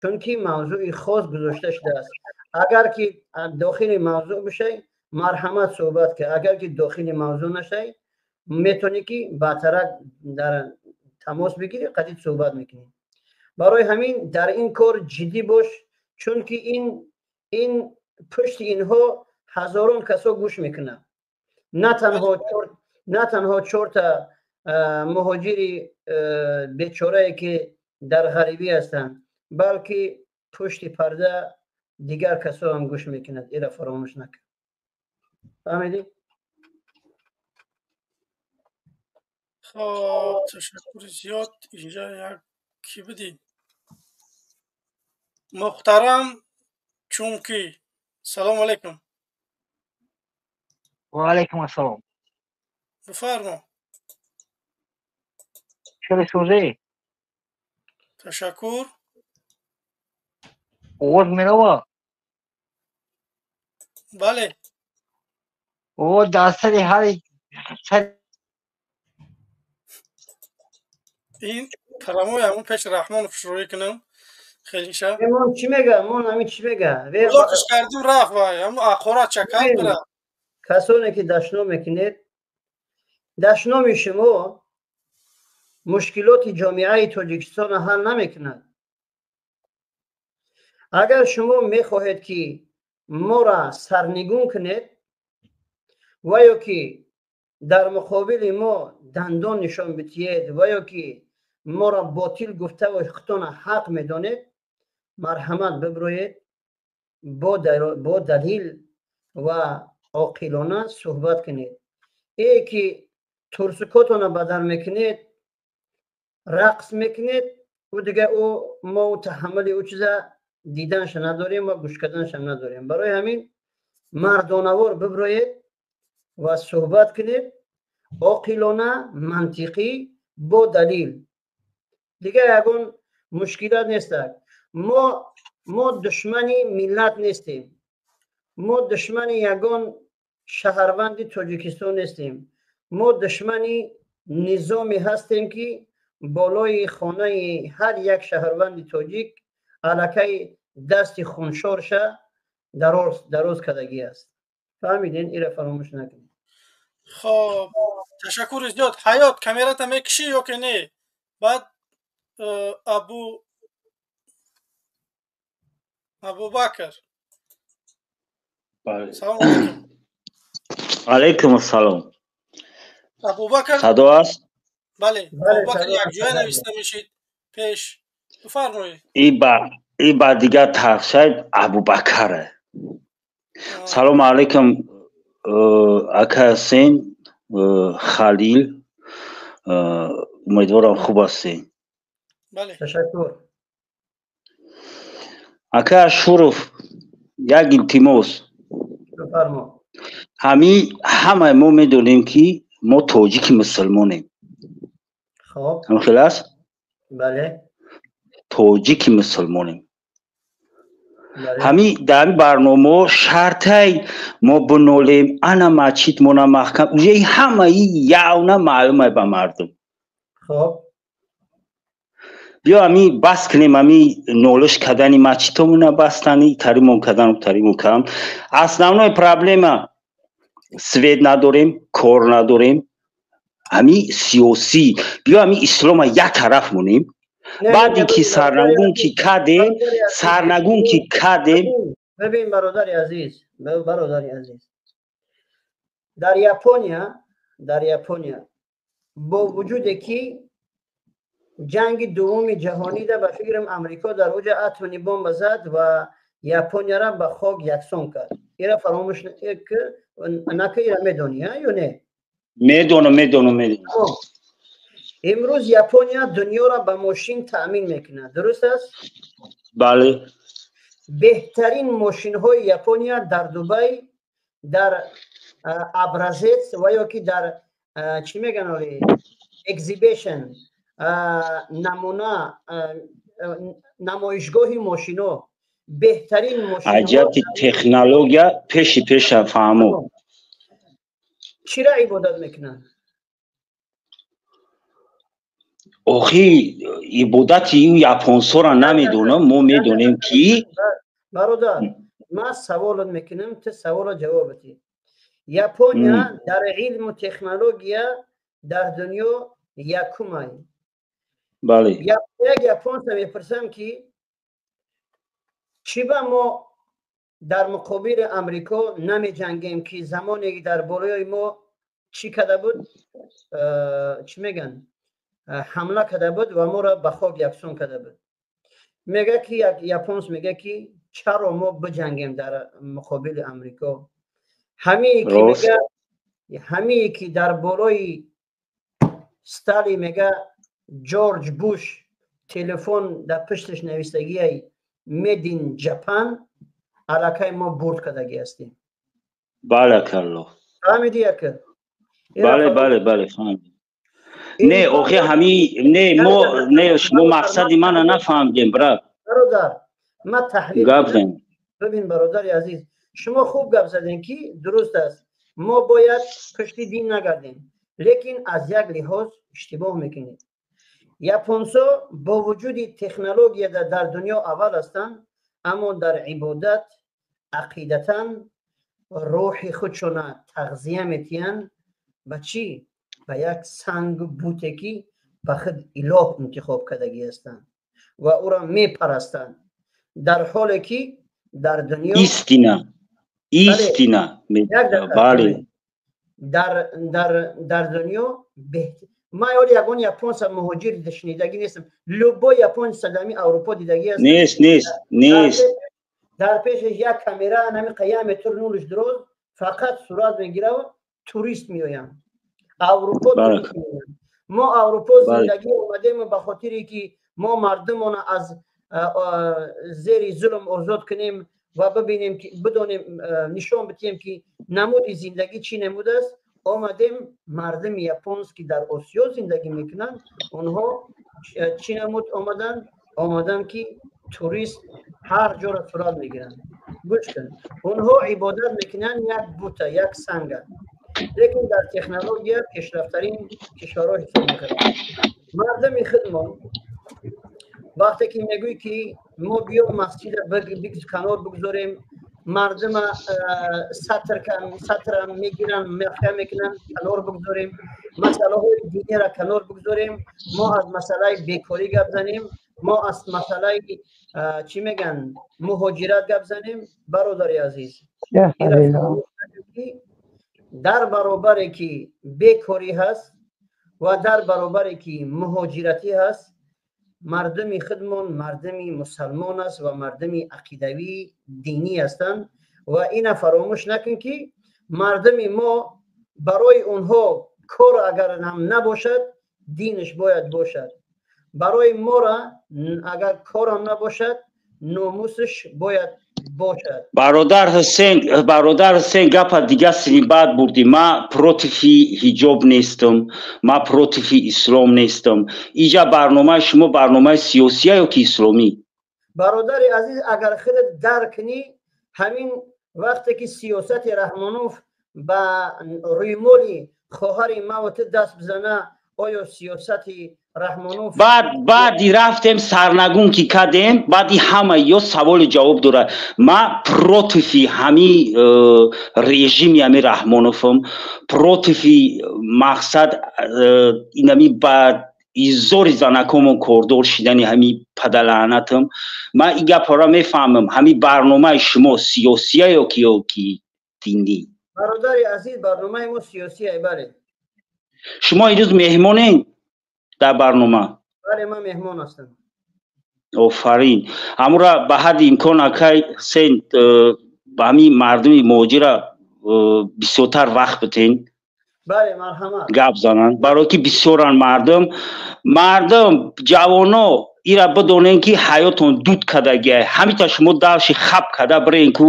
Чунки мавзӯи хос гузошта шудааст. Агар ки дохили мавзӯъ бишай, марҳамат, суҳбат кар. Агар ки дохили мавзӯъ нашай, метавонӣ ки баъдтарак дар тамос бигирӣ, қадид суҳбат мекунӣ. Барои ҳамин дар ин кор ҷиддӣ бош, чунки ин пушти инҳо ҳазорон касо гӯш мекунанд. На танҳо чорта муҳоҷири бечорае, ки дар ғарибӣ ҳастанд, балки пушти парда дигар касо ҳам гӯш мекунад. Ира фаромӯш накун. Фаҳмидӣ? Хоб, ташаккури зиёд. Инҷа як кӣ будӣ, муҳтарам чунки. Салому алайкум. Ва алайкум ассалом. Бифармо. Хеле сӯзӣ. Ташаккур. Овоз мерава? Бале. Овоз дар сари ҳар Ин прямой ҳамун пеш Раҳмонов шурӯъ кунам хелиша. Мон чӣ мега? Мон ҳамин чӣ мега? Блокш кардим, рафт вай, ҳамун ақорат чакар бира. Касоне ки дашном мекунед, дашноми шумо мушкилоти ҷомеаи Тоҷикистонро ҳал намекунад. Агар шумо мехоҳед, ки моро сарнигун кунед ва ё ки дар муқобили мо дандон нишон бидиҳед ва ё ки моро ботил гуфтаву худтона ҳақ медонед, марҳамат, биброед, бо далил ва оқилона суҳбат кунед. Э ки турсукотона бадар мекунед, рақс мекунед, ӯ дига ӯ мо таҳаммули ӯ чиза диданша надорем ва гӯш карданшам надорем. Барои ҳамин мардонавор биброед ва суҳбат кунед оқилона, мантиқӣ, бо далил. Дигар ягон мушкилот нестак. Мо душмани миллат нестем, мо душмани ягон шаҳрванди Тоҷикистон нестем. Мо душмани низоме ҳастем, ки болои хонаи ҳар як шаҳрванди тоҷик аллакай дасти хуншорша дароз кардагӣ аст. Фаҳмиден? Ира фаромӯш накунед. Хоб, ташаккури зиёд. Ҳаёт, камерата мекишӣ ё ки не? Баъд Абубакр, салому алайкум. Алайкум ассалом. Абубакр. Садо аст? Бале, Абубакр, якҷоя нависта мешид пеш. Бифармоед. И ба дигар тахшай Абубакаре. Салому алайкум, ака Ҳусейн, Халил, умедворам, хуб ҳастед. Ташаккур. Ака Ашуров, як илтимос. Ҳами ҳамаи мо медонем, ки мо тоҷики мусулмонем. Ҳамхел аст? Тоҷики мусулмонем. Ҳами дар ҳами барномаҳо шартай мо бинолем, ана масҷид мона маҳкам, уже ҳамаи явна маълумай ба мардум. Биё, ами бас кунем ами нолиш кардани масҷидҳомона, бастани таримон кардан, таримон кардан. Основной проблема: свет надорем, кор надорем. Ами сиёсӣ биё, ами ислома як тараф монем. Баъде ки сарнагун ки кардем, сарнагун ки кардем. Бибин, бародари азиз, бародари азиз, дар Япония бо вуҷуде ки ҷанги дуввуми ҷаҳонида, ба фикрам, Амрико дар оҷа атомни бомба зад ва Японияра ба хок яксон кард. Ира фаромӯш нака, ира медонӣ ё не? Медонам, медонам, медонам. Имрӯз Япония дунёро ба мошин таъмин мекунад, дуруст аст? Бале. Беҳтарин мошинҳои Япония дар Дубай дар образец ва ё ки дар чӣ меган, оли exhibition, намуна, намоишгоҳи мошино, беҳтарин. Аҷабти технология пеши пеша, фаҳмо. Чира ибодат мекунанд? Охи, ибодати ӯ японсора намедонам, мо медонем ки Бародар, ман саволот мекунам, ту саволо ҷавоб бидӣ. Япония дар илму технология дар дунё якумай. Бале. Як японса мепурсам, ки чӣ ба мо дар муқобили Амрико намеҷангем, ки замоне дар болои мо чӣ карда буд, чӣ меган, ҳамла карда буд ва моро ба хок яксон карда буд. Мега ки як японс мега, ки чаро мо биҷангем дар муқобили Амрико? Ҳамие ки мега, ҳамие ки дар болои столи, мега, Ҷорҷ Буш телефон дар пушташ навистагиай "Made in Japan", аллакай мо бурд кардагӣ ҳастем. Баракалло. Фаҳмиди, яка? Бале, фаҳмидем. Не, охи, ҳами не, мо не, шумо мақсади мана нафаҳмидем, брат. Бародар, ма таҳлил гап зан. Бибин, бародари азиз, шумо хуб гап задем, ки дуруст аст, мо бояд пушти дин нагардем, лекин аз як лиҳоз иштибоҳ мекунед. Японсо бо вуҷуди технология дар дунё аввал ҳастанд, аммо дар ибодат ақидатан рӯҳи худшона тағзия метиҳанд. Ба чӣ? Ба як сангу буте, ки ба худ илоҳ интихоб кардагӣ ҳастанд ва ӯро мепарастанд, дар ҳоле ки дар дунё Истина, истина, бале. Дар дунё ман ёли ягон японса муҳоҷир шунидагӣ нестам. Любой японса дар Аврупо дидагӣ аст? Нест, нест, нест. Дар пешаш як камера нами як метр нулш дроз, фақат сурат мегираву турист меоянд Аврупо. Мо Аврупо зиндагӣ омадем ба хотире ки мо мардумона аз зери зулм озод кунем ва бибинем, ки бидонем, нишон бидиҳем, ки намуди зиндагӣ чӣ намуд аст, омадем. Мардуми японс, ки дар Осиё зиндагӣ мекунанд, онҳо чӣ намуд омаданд? Омаданд, ки турист ҳар ҷоро сурат мегиранд. Гӯш кун, онҳо ибодат мекунанд як бута, як санга, лекин дар технология пешрафтарин кишварҳо ҳисоб мекунанд. Мардуми худмон вақте ки мегӯй, ки мо биё масҷида канор бигзорем, мардума сатра мегиранд, маҳкам мекунанд, канор бигзорем, масъалаҳои динира канор бигзорем, мо аз масъалаи бекорӣ гап занем, мо аз масъалаи, чӣ мегӯянд, муҳоҷират гап занем. Бародари азиз, дар баробаре ки бекорӣ ҳаст ва дар баробаре ки муҳоҷиратӣ ҳаст, мардуми худмон мардуми мусалмон аст ва мардуми ақидавӣ, динӣ ҳастанд. Ва ина фаромӯш накун, ки мардуми мо барои онҳо кор агар ҳам набошад, динаш бояд бошад. Барои мора агар корам набошад, номусаш бояд бошад. Бародар Ҳусен, бародар Ҳусен, гапа дига сини баъд бурдӣ. Ма против и ҳиҷоб нестам, ма против и ислом нестам. Иҷа барномаи шумо барномаи сиёсия ё ки исломӣ? Бародари азиз, агар худат дарк кунӣ, ҳамин вақте ки сиёсати Раҳмонов ба рӯймоли хоҳари маву ту даст бизана, оё сиёсати Раҳмонов Баъд баъди рафтем, сарнагун ки кардем, баъди ҳама ё саволи ҷавоб дорад. Ма против и ҳами режими ҳами Раҳмоновам, против и мақсад инами ба изори занакомон кордор шидани ҳами падалаънатам. Ман ин гапҳоро мефаҳмам. Ҳами барномаи шумо сиёсия ё ки динӣ? Бародари азиз, барномаи мо сиёсия, бале. Шумо имрӯз меҳмонед дар барнома? Бале, ман меҳмон ҳастам. Офарин. Ҳамура ба ҳадди имкон, акай Ҳусен, ба ҳамин мардуми муҳоҷира бисёртар вақт битен. Бале, марҳамат. Гап зананд, барое ки бисёран мардум, ҷавоно ира бидонен, ки ҳаётон дуд кардагиай. Ҳамита шумо давши хаб карда бирен ку.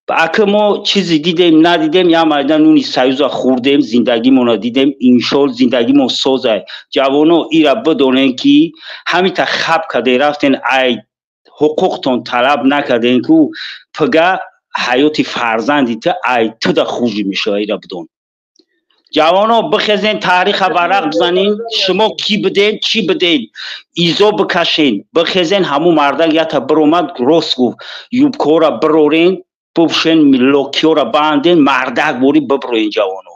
Ака, мо чизе дидем, надидем, як майда нуни Союза хӯрдем, зиндагимонро дидем, иншоалло, зиндагимон созай. Ҷавоно ира бидонен, ки ҳамита хаб карде рафтен, ай ҳуқуқтон талаб накарден ку, пага ҳаёти фарзанди ту ай туда хужи мешава. Ира бидон. Ҷавоно, бихезен, таъриха варақ бизанен. Шумо кӣ биден, чӣ биден, изо бикашен, бихезен. Ҳамун мардак ята биромад, рост гуфт: юбкора бирорен, бупӯшен, локиёра баанден, мардак борӣ биброен, ҷавоно.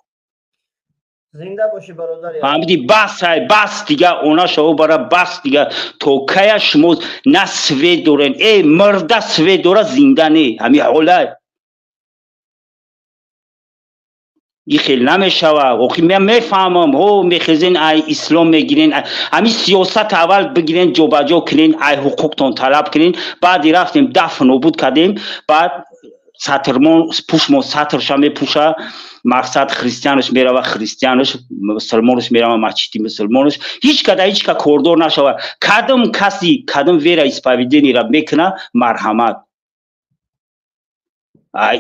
Зинда бошӣ, бародар. Фаҳмидӣ? Бас ай, бас дига, она шаво бара, бас дига. То кая шумо на свет дорен? Э, мирда свет дора, зинда не. Ҳами ҳола и хел намешава. Охи, ман мефаҳмам, ҳо, мехезен, ай ислом мегирен, ҳами сиёсат аввал бигирен, ҷобаҷо кунен, ай ҳуқуқтон талаб кунен. Баъди рафтем, даф нобуд кардем, баъд сатрмон пушмо, сатрша мепӯша. Мақсад, христианаш мерава христианаш, мусулмонаш мерава масҷиди мусулмонаш. Ҳеҷ када ҳеҷ ка кордор нашава. Кадом каси, кадом вероисповедание ра мекуна, марҳамат.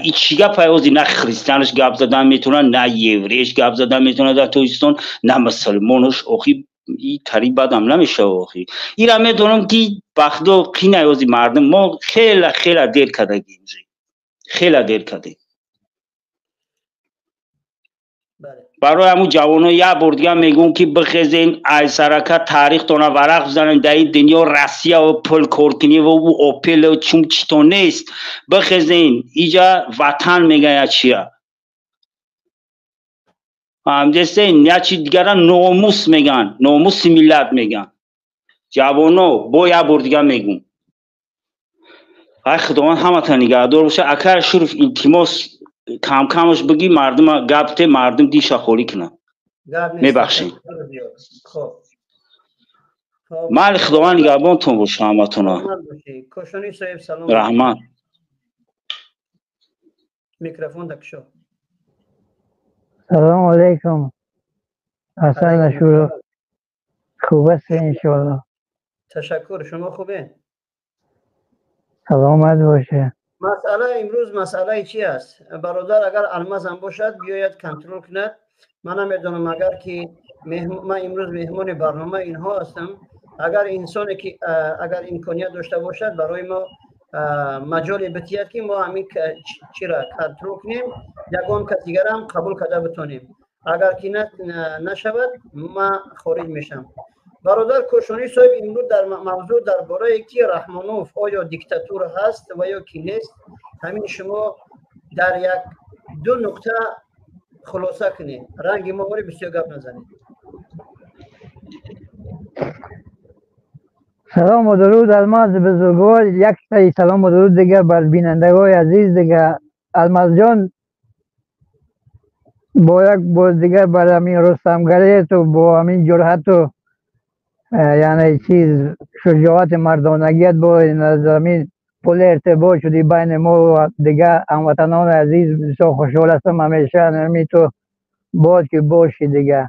И чӣ гапай ози? На христианаш гап задан метавонад, на еврееш гап задан метавонад дар Тоҷикистон, на мусулмонаш. Охи, и тари бадам намешава. Охи, ира медонам, ки бахдо қинай ози мардум. Мо хела хела дер кардагим, хела дер кардем. Барои ҳамун ҷавоно як бор дига мегӯм, ки бихезен, айсарака таърихтона варақ бизанен. Дар ин дунё Россияву пулкоркуниву Опелу чум чито нест. Бихезен, иҷа ватан мегӯяд чия, фаҳмидестен? Як чи дигара номус мегӯянд, номуси миллат мегӯянд. Ҷавоно, бо як бор дига мегӯм, ай Худованд ҳаматон нигаҳдор боша. Ака Шуруф, илтимос, камкамаш бигӣ, мардума гап те, мардум диша холӣ кунад. Мебахшед, майли, Худованд нигаҳбонтон боша ҳаматона. Раҳмат. Микрофон дакшо. Салом алейкум, Ҳасан Ашуров, хуб ҳастед, иншоалло? Ташаккур, шумо хубе? Саломат боше. Масъала имрӯз масъалаи чи аст, бародар? Агар Алмазам бошад, биёяд, контрол кунад. Ман намедонам, агар ки ман имрӯз меҳмони барнома инҳо ҳастам, агар инсоне ки агар имконият дошта бошад, барои мо маҷоле битиҳад, ки мо ҳамин чира контрол кунем, ягон кас дигарам қабул карда битонем. Агар ки нашавад, ман хориҷ мешавам. Бародар Кошонӣ соҳиб, имрӯз дар мавзӯъ дар бораи ки Раҳмонов оё диктатур ҳаст ва ё ки нест, ҳамин шумо дар як ду нуқта хулоса кунед. Ранги мо ори бисёр гап назанед. Салом ва дуруд, Алмаз бузургвор, як сари салом ва дуруд дигар бар бинандагони азиз. Дигар, Алмазҷон, бо як боз дигар бар ҳамин рустамгарияту бо ҳамин ҷуръату, яъне чиз, шуҷоати мардонагият, бо ҳамин пули иртибот шуди байни мо ва дигар ҳамватанони азиз, бисёр хушҳол ҳастам. Ҳамеша ҳамин ту бод ки бошӣ. Дигар,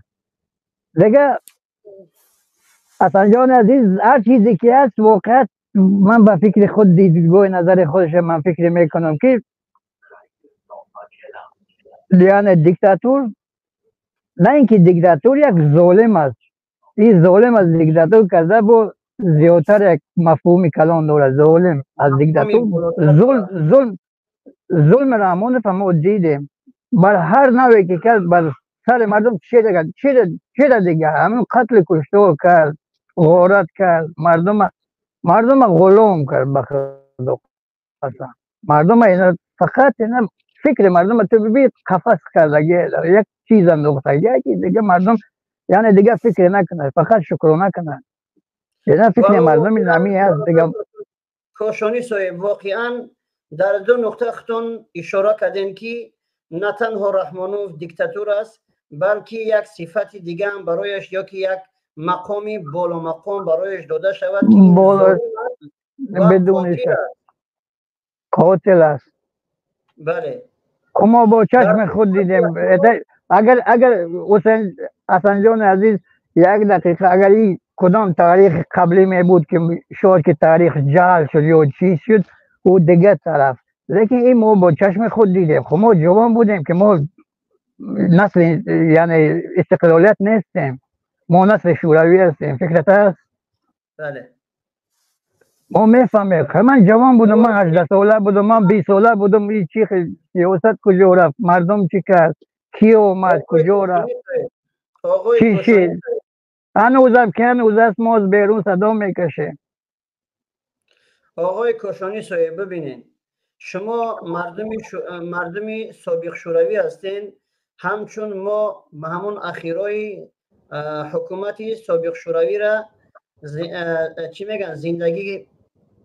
Ҳасанҷони азиз, ҳар чизе ки ҳаст, воқеат, ман ба фикри худ, дидгоҳи назари худша, ман фикр мекунам, ки яъне диктатур на ин ки диктатур як золим аст. Ин золим аз диктатур карда бо зиёдтар як мафҳуми калон дорад золим аз диктатур. Зулм, зулм, зулми Раҳмонов мо дидем, бар ҳар навъе ки кард бар сари мардум, чира чира чира дигар ҳамин қатли куштор кард, ғорат кард, мардума ғулом кард. Ба Худо қасам, мардума ина фақат ина фикри мардума ту бибин, қафас кардаги, як чиз андохтаги, ки дига мардум яъне дигар фикр накунад, фақат шукрона кунад. Ина фикри мардуми нами ҳаст дига. Кошонӣ соҳиб, воқеан дар ду нуқта худтон ишора кардем, ки на танҳо Раҳмонов диктатур аст, балки як сифати дигаам барояш ё ки як мақоми боломақом барояш дода шавад, ки бидуни шак қотил аст. Бале. Мо бо чашми худ дидем. Агар Ҳасанҷони азиз, як дақиқа, агар ин кудом таърихи қаблӣ мебуд, ки шояд ки таърих ҷаҳл шуд ё чиз шуд, ӯ дигар тараф, лекин ин мо бо чашми худ дидем. Хуб, мо ҷавон будем, ки мо насли яъне истиқлолият нестем, мо насли шӯравӣ ҳастем. Фикрат ҳаст? Бале. Мо мефаҳмем. Ман ҷавон будам, ман 18 сола будам, ман 20 сола будам. Ин чи сиёсат куҷо рафт, мардум чӣ кард? کی اومد، کجا رفت، چی شد. هنوزم که هنوز است، ما از بیرون صدا میکشه. آقای کاشانی صاحب، ببینین، شما مردمی سابق شوروی هستین، همچون ما به همون اخیرای حکومتی سابق شوروی را چی میگن، زندگی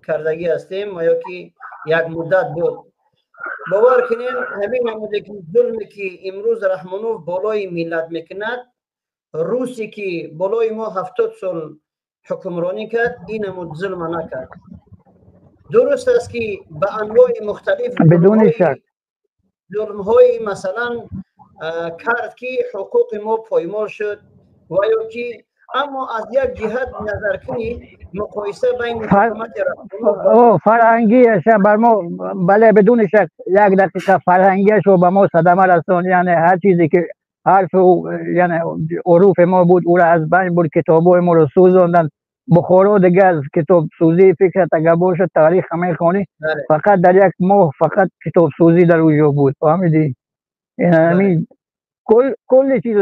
کردگی هستیم و یا که یک مدت بود. باور کنین، همین نموده که ظلمی که امروز رحمانوف بالای ملت میکند، روسی که بالای ما 70 سال حکمرانی کرد، این نمود ظلم نکرد. درست است که به انواع مختلف بدون شک. ظلم های مثلا کرد که حقوق ما پایمال شد و یا که، اما از یک جهت نظر کنی، مقایسه بین حکومت فرهنگیش بر ما، بله، بدون شک. یک دقیقه، فرهنگیش رو به ما صدمه رسان. یعنی هر چیزی که حرف و یعنی حروف ما بود، او را از بین برد. کتاب ما رو سوزاندن. بخارا دیگه از کتاب سوزی فکر اگر باشه، تاریخ همه خانی. فقط در یک ماه فقط کتاب سوزی در اونجا بود، فهمیدی؟ یعنی کل کل چیز.